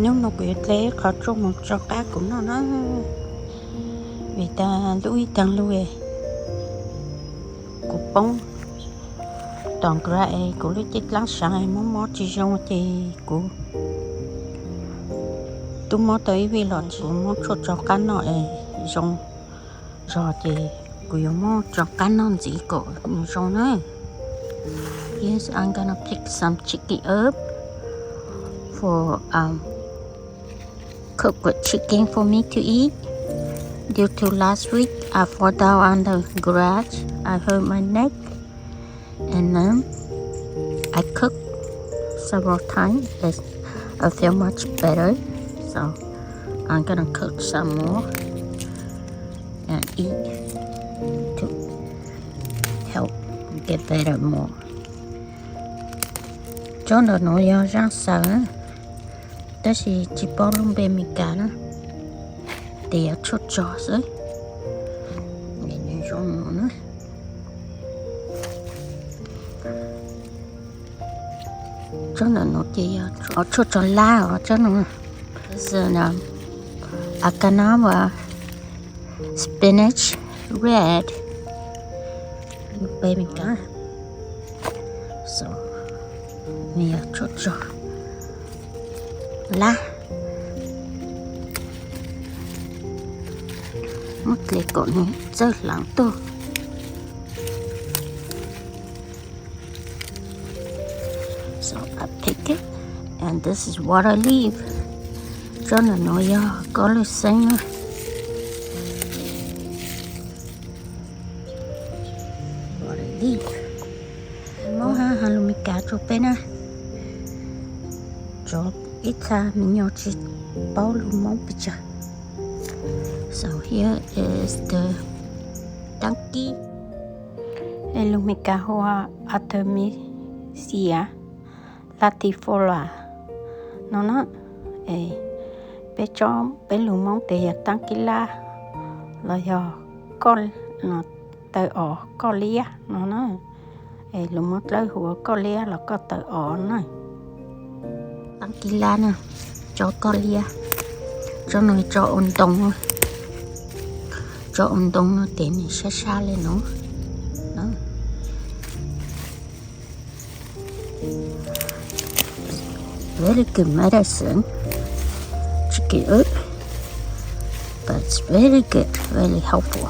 Hnub no kuv yuav hle qhov tshuaj mus tso qab kuv noj na, vim tas lub ib tag lug kuv poob tom nra es kuv lub ceeb dlaab saav mob mob tsis zoo ces kuv tub mob tau ib vij los tsis muab tshuaj tso qab noj es zoo zog ces kuv yuav muab tso qab noj ntxiv kom nws zoo na. Yes, I'm gonna pick some chicken up for um cook with chicken for me to eat. Due to last week, I fall down on the garage. I hurt my neck, and then I cook several times. It's, I feel much better, so I'm gonna cook some more and eat to help get better more. Tsob ntawm nuav yog zaaj xaws, tab sis tsis paub lub npe Meskas na, tes yog tshuaj tsog xwb. Zoo no na. Tsob ntawm nuav ces yog tshuaj tsog lab os, tsob no. Akanab, spinach red, npe Meskas. So, nws yog tshuaj tsog lab, muab dle kom nws txawj hlaav tuaj. So I pick it, and this is water leaf. Tsob ntawm nuav yog koj lwj xeeb na. Water leaf. Moob hab has lug Meskas rua peb na. Tso ib txha me nyuam tsis paub lug Moob pes tsawg. So here is the taab kib, es lug Meskas hu ua Artemisia latifolia no na. Es peb tsob, peb lug Moob tes yog taab kib lab los yog taw os, koj liab no na. Es lug Moob Dlawb hu ua koj liab los koj taw os na. Taab kib lab na, tsob koj liab, tsob no tsob ua ntoo, tsob ua ntoo no tes nws sab sab le nuav. Very good medicine. Chicken, but it's very good, very helpful.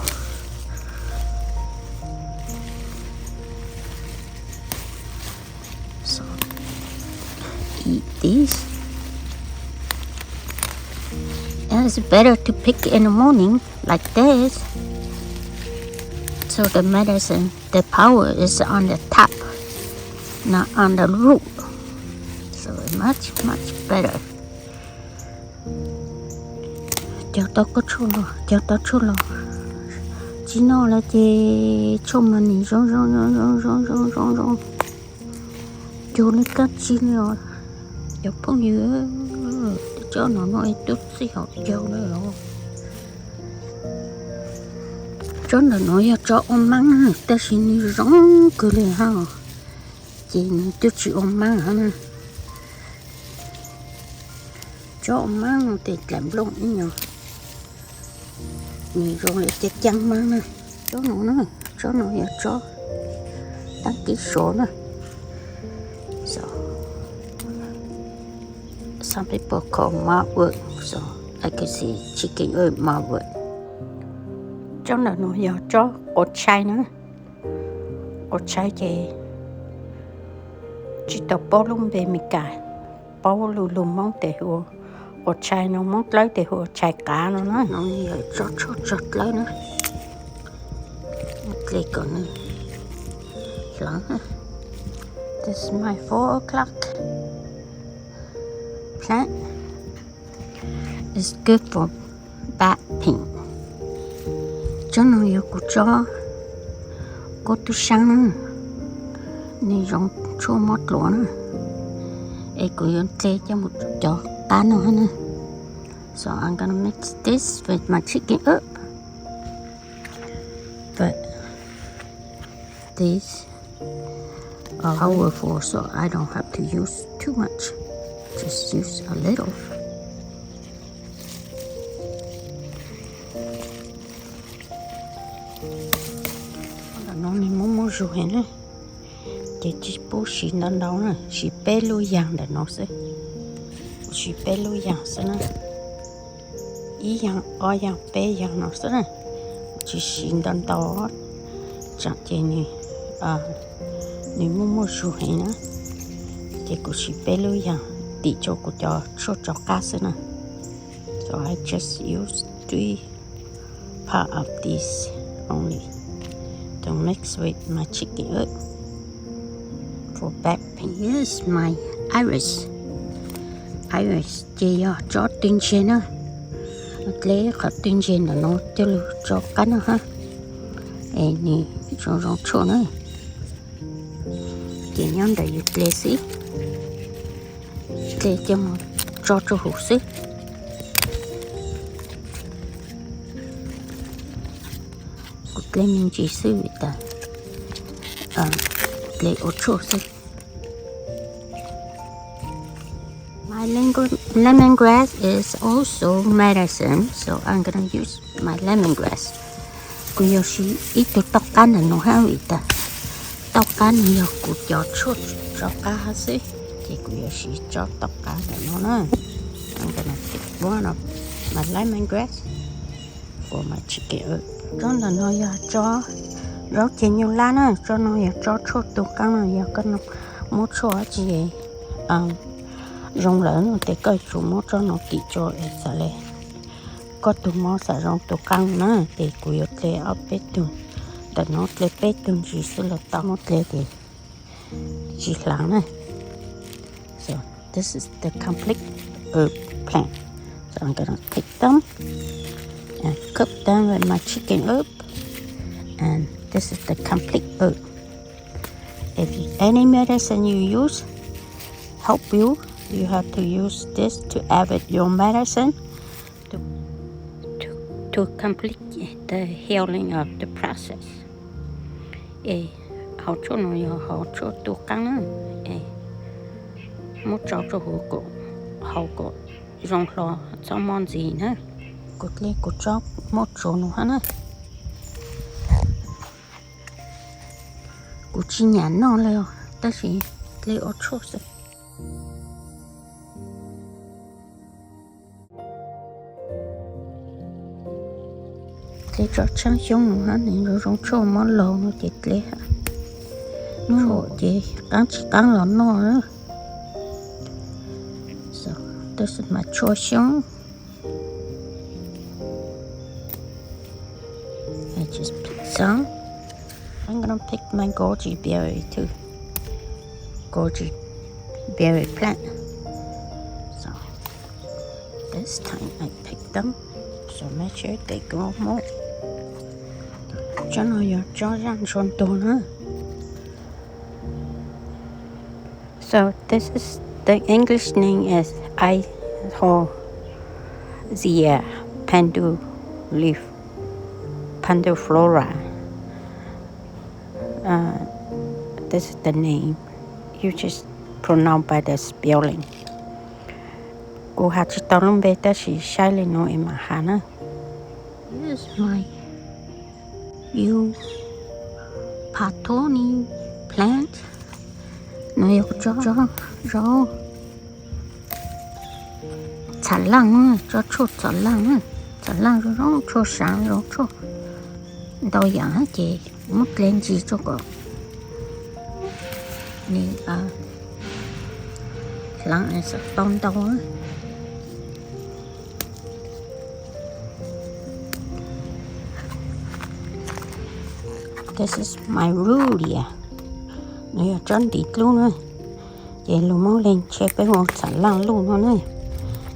So, eat this. And it's better to pick in the morning like this. So the medicine, the power is on the top, not on the root. So much, much better. Cog tau koj tshuaj los, cog tau tshuaj los. Tsis noj lawm ces tshuaj mas nim zoo zoo zoo zoo zoo zoo zoo zoo. Cog li kab tsi li os cov phooj ywg, tsob no no es tub txij hauv caug li os. Tsob ntawm no yog tsob ua maab, tab sis nws zoo kawg li hab, ces nws twb tsis ua maab hab na. Tsob ua maab no tes dlaim nplooj ib nyuag, nws zoo li caab caab maab na. Tsob no na, tsob no yog tsob taab kib sov na. So, some people call mugwort, so I can say chicken or mugwort. Tsob ntawm no yog tsob quav tshai na. Quav tshai ces tsis tau paub lub npe Meskas, paub lug lug Moob tes hu ua quav tshai no, Moob Dlawb tes hu ua tshais qav no na. No yog tsob tshuaj tsog dlawb na. Dle kom nws hlaav. This is my four o'clock plant. It's good for back pain. Tsob no yog kuv tsob kua tub saab na, nws zoo tshuaj mob dluav na, es kuv yuav dle coj mus cov qab no na. So I'm gonna mix this with my chicken up. But these are powerful, so I don't have to use too much. Just use a little. Ntawm no nws muaj muaj zug heev na, ces tsis pub siv ntau ntau na, siv peb lub yas ntawm no xwb. Kuv siv peb lub yas xwb na, ib yas, ob yas, peb yas no xwb na, tsis siv ntau ntau, tsam ces nws, nws muaj muaj zug heev na. Ces kuv siv peb lub yas tim rau kuv cov tshuaj rov qab xwb na. So I just use three part of this only to mix with my chicken uk for back pain. Yes, my iris. Iris ces yog tsob tw ntseg na. Dleb qhov tw ntseg ntawm no coj lug tso qab no hab, es nws zoo zoo tshuaj na. Ces nyob ntawm yus dle xwb, dle coj mus tso rau huv xwb. Kuv dle me ntsis xwb vim tas dle ua tshuaj xwb. My lemon, lemon grass is also medicine, so I'm gonna use my lemon grass. Kuv yuav siv ib tug tauj qab ntawm no hab vim tas tauj qab no yog kuv cov tshuaj rov qab hab xwb, ces kuv yuav siv tsob tauj qab ntawm no na. I'm gonna pick one of my lemon grass for my chicken uk. Tsob ntawm no yog tsob zaub ceg nyuj lab na, tsob no yog tsob tshuaj tu qaab no, yog koj muab tshuaj dab tsi zoo lawm no ces koj tsuas muab tsob no tim tso es txham le koj tug mob xam zoo tu qaab na. Ces kuv yuav dle ob peb tug ntawm no, dle peb tug ntsis xwb los tau, muab dle ces tsis hlaav na. So this is the complete herb plant. So I'm gonna take them and cook them with my chicken herb. And this is the complete herb. If any medicine you use help you, you have to use this to add with your medicine to, to, to complete the healing of the process. Es hauv tshuaj no yog hauv tshuaj tu qaab na, es muab tso rau huv kom haus kom zoo hlo txhob mob ntxiv na. Kuv dle kuv tsob muaj tsuav no hab na. Kuv tsis nyam noj li os, tab sis dle ua tshuaj xwb. Dle tsob tshaab xyoob no hab, nws zoo zoo tshuaj mob laug no ces dle hab. Hnub no ces qaab tsis qaab los noj na. Tab sis mas tshuaj xyoob. I just pick some. I'm gonna pick my goji berry too. Goji berry plant. So this time I pick them. So make sure they grow more. Tsob no yog tsob zaj ntsuag ntug na. So this is the English name is Isoleucia pendulif-, penduliflora. Uh, this is the name. You just pronounce by the spelling. Kuv has tsis tau lub npe tab sis saib li no es mam has na. This is my, you, patoni plant. No yog tsob, tsob txham laaj, tsob tshuaj txham laaj, txham laaj zoo zoo, tshuaj saav zoo, tshuaj ntau yaam ces muab dle ntsis rua kom nws hlaav tau ntau. This is my rulia. Nws yog tsob ntiv dlub na, ces lug muab le ntshe peb hu ua txham laaj luj no na.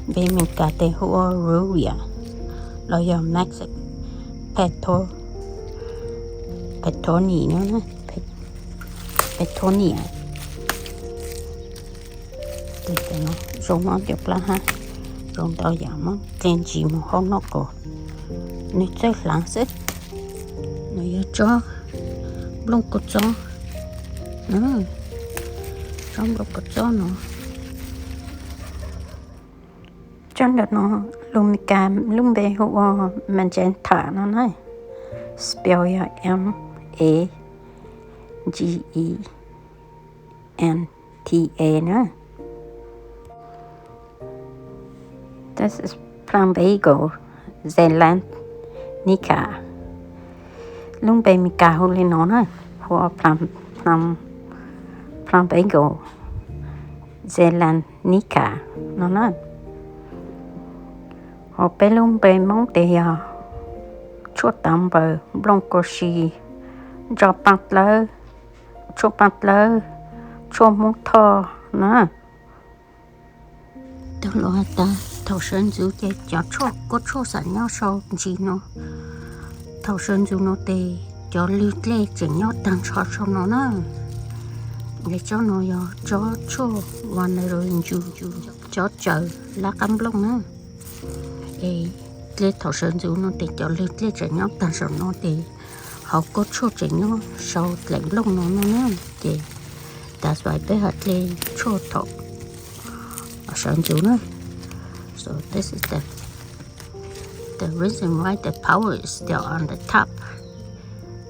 Npe Meskas tes hu ua rulia los yog Mexican peto-, petonia no, petonia. Zoo ob cov plab hab, zoo ntau yaam, muab dle ntsis moog hau noj kom nws txawj hlaav xwb. Nws yog tsob nplooj kua txob, tsob nplooj kua txob no. Tsob ntawm no lus Meskas lub npe hu ua magenta no na. Spell yog M A G E N T A na. This is plumbago zeylanica. Lub npe Mes Kas hu li no na, hu ua plumbago zeylanica no na. Ho peb lub npe Hmoob tes yog tshuaj tawv npaws, nplooj kua si, ntso paj dlawb, tshuaj paj dlawb, tshuaj Hmoob Thoj na. Tau los has tas thaum sawv ntxuv ces cov tshuaj, kuj tshuaj xam nyob sau ntsis no. Thaum sawv ntxuv no tes cov lwg dlej tseem nyob tag nrho sau no na. Es tsob no yog tsob tshuaj uas nws ntsuj, tsob tsaws lab qab nplooj na. Es dlej thaum sawv ntxuv no tes cov lwg dlej tseem nyob tag saum no tes hauv kuj tshuaj tseem nyob sau dlaim nplooj no no na. Ces tas xais peb hais dlej tshuaj thaum sawv ntxuv na. So this is the, the reason why the power is still on the top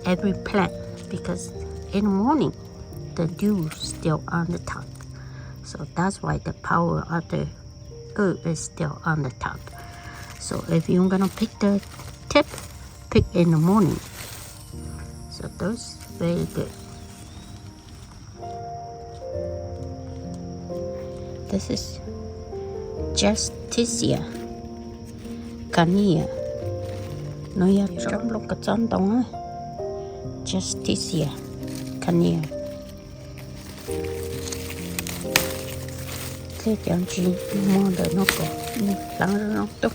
every plant, because in the morning the dew is still on the top. So that's why the power of the earth is still on the top. So if you're gonna pick the tip, pick in the morning. So those very good. This is Justicia carnea. No yog tsob nplooj kua txob ntoo na. Justicia carnea. Thiab cov ntsis muag ntawm no kom nws hleev zoo zoo tuaj.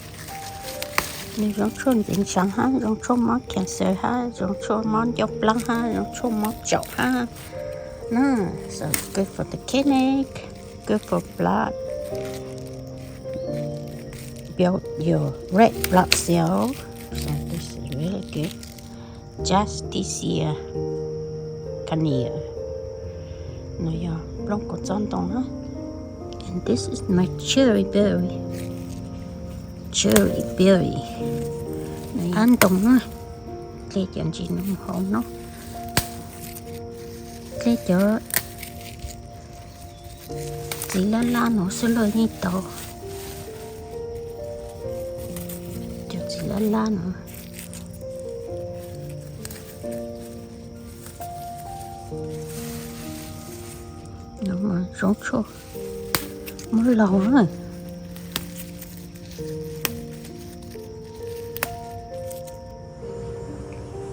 Nws zoo tshuaj ntxiv ntshav hab, zoo tshuaj mob cancer hab, zoo tshuaj mob ncauj plaab hab, zoo tshuaj mob tsaum hab na. So good for the kidney, good for blood, build your red blood cell. So this is really good. Justicia carnea. No yog nplooj kua txob ntoo na. And this is my cherry berry. Cherry berry. Qab ntoo na. Dlej cov ntsis no mus hauv no. Dlej cov txiv lab lab no xwb los yeej tau. Cov txiv lab lab no. No mas zoo tshuaj mob laug na.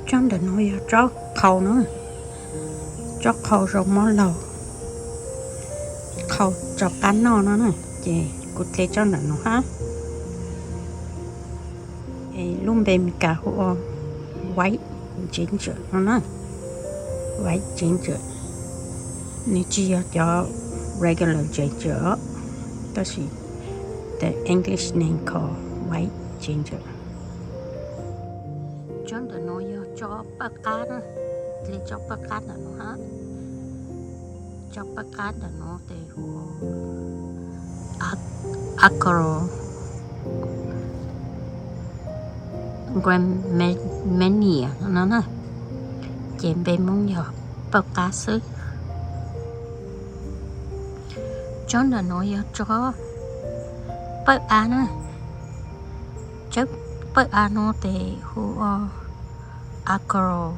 Tsob ntawm no yog tsob qhau na, tsob qhau zoo mob laug, qhau rau qab noj no na. Ces kuv dle tsob ntawm no hab. Lub npe Mes Kas hu ua white ginger no na. White ginger, nws tsis yog cov regular ginger os, tab sis the English name called white ginger. Tsob ntawm no yog tsob pawj qab na, dle tsob pawj qab ntawm no hab. Tsob pawj qab ntawm no tes hu ua Acro Gramnea no na, ces npe Hmoob yog pawj qab xwb. Tsob ntawm no yog tsob pawj av na. Tsob pawj av no tes hu ua Acro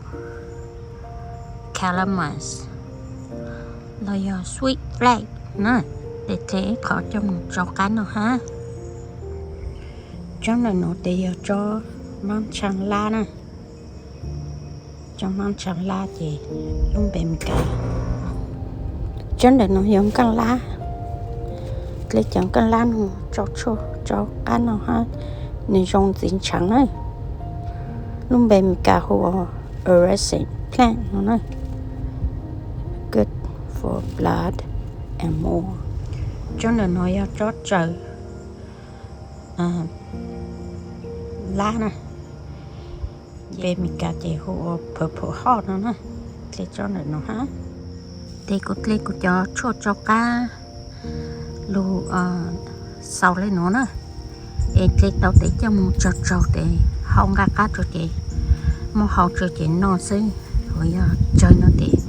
calamus los yog sweet flag na. Tes dle ib qho coj mus tsau qab noj hab. Tsob ntawm no tes yog tsob mab ntshaav lab na. Tsob mab ntshaav lab ces lub npe Mes Kas. Tsob ntawm no yog nkeej lab. Dle cov nkeej lab no tsau tshuaj tsau qab noj hab, nws zoo ntxiv ntshav na. Lub npe Mes Kas hu ua Auracea plant no na. Good for blood and more. Tsob ntawm no yog tsob tsaws lab na. Npe Mes Kas ces hu ua purple heart no na. Dle tsob ntawm no hab. Tes kuv dle kuv cov tshuaj tsau qab lug xaus le nuav na. Es dle tau tes coj moog tsaug tsaug tes hau nqaj qab rua ces Muab hau tsawg ces noj xwb, uas yog tsawg no ces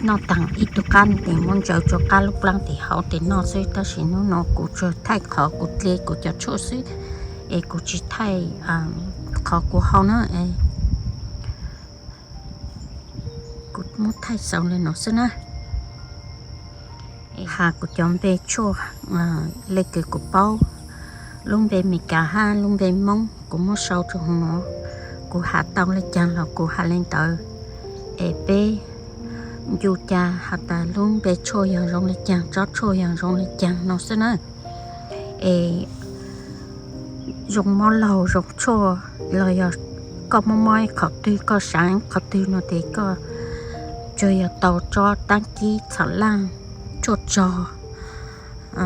noj taag ib tug qab no ces muab ntsaws rua qab lub plaab tes hau tes noj xwb. Tab sis nub no kuv tsuas thaij qhov kuv dle kuv cov tshuaj xwb, es kuv tsis thaij qhov kuv hau na. Kuv muab thaij xaus le no xwb na. Has kuv cov npe tshuaj le kws kuv paub, lub npe Meskas hab lub npe Moob kuv muab sau rua huv no. Kuv has tau le caag los kuv has le ntawd, es peb ncu ca has tas lub npe tshuaj yog zoo le caag, tsob tshuaj yog zoo le caag no xwb na. Es zoo mob laug zoo tshuaj los yog koj mob mob qhov twg koj saav qhov twg no tes koj tsuas yog tau tsob taab kib txham laaj tshuaj tsog,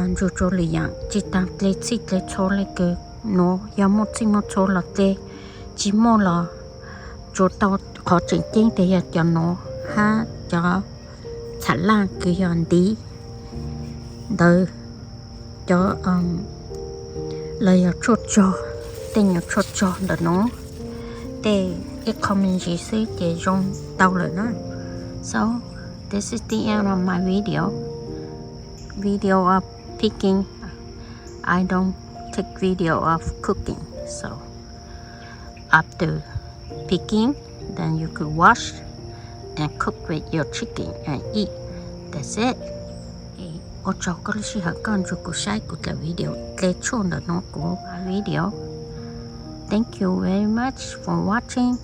ntsug rua lwm yaam tsi taag dle txhij dle txhua le kws nuav, yog muaj txhij muaj txhua los dle, tsi muaj los tsuas tau qhov tseem ceeb tes yog cov nuav hab cov txham laaj kws yog ntiv ntawd, cov los yog tshuaj tsog, tej nyuas tshuaj tsog ntawm nuav, tej ib qho me ntsis xwb ces zoo tau lawm na. So, this is the end of my video. Video of picking. I don't take video of cooking. So, after picking, then you could wash and cook with your chicken and eat. That's it. Ua tsaug koj lub sij hawm koj nrug kuv saib kuv daim video dle tshuaj ntawm nuav kuv video. Thank you very much for watching.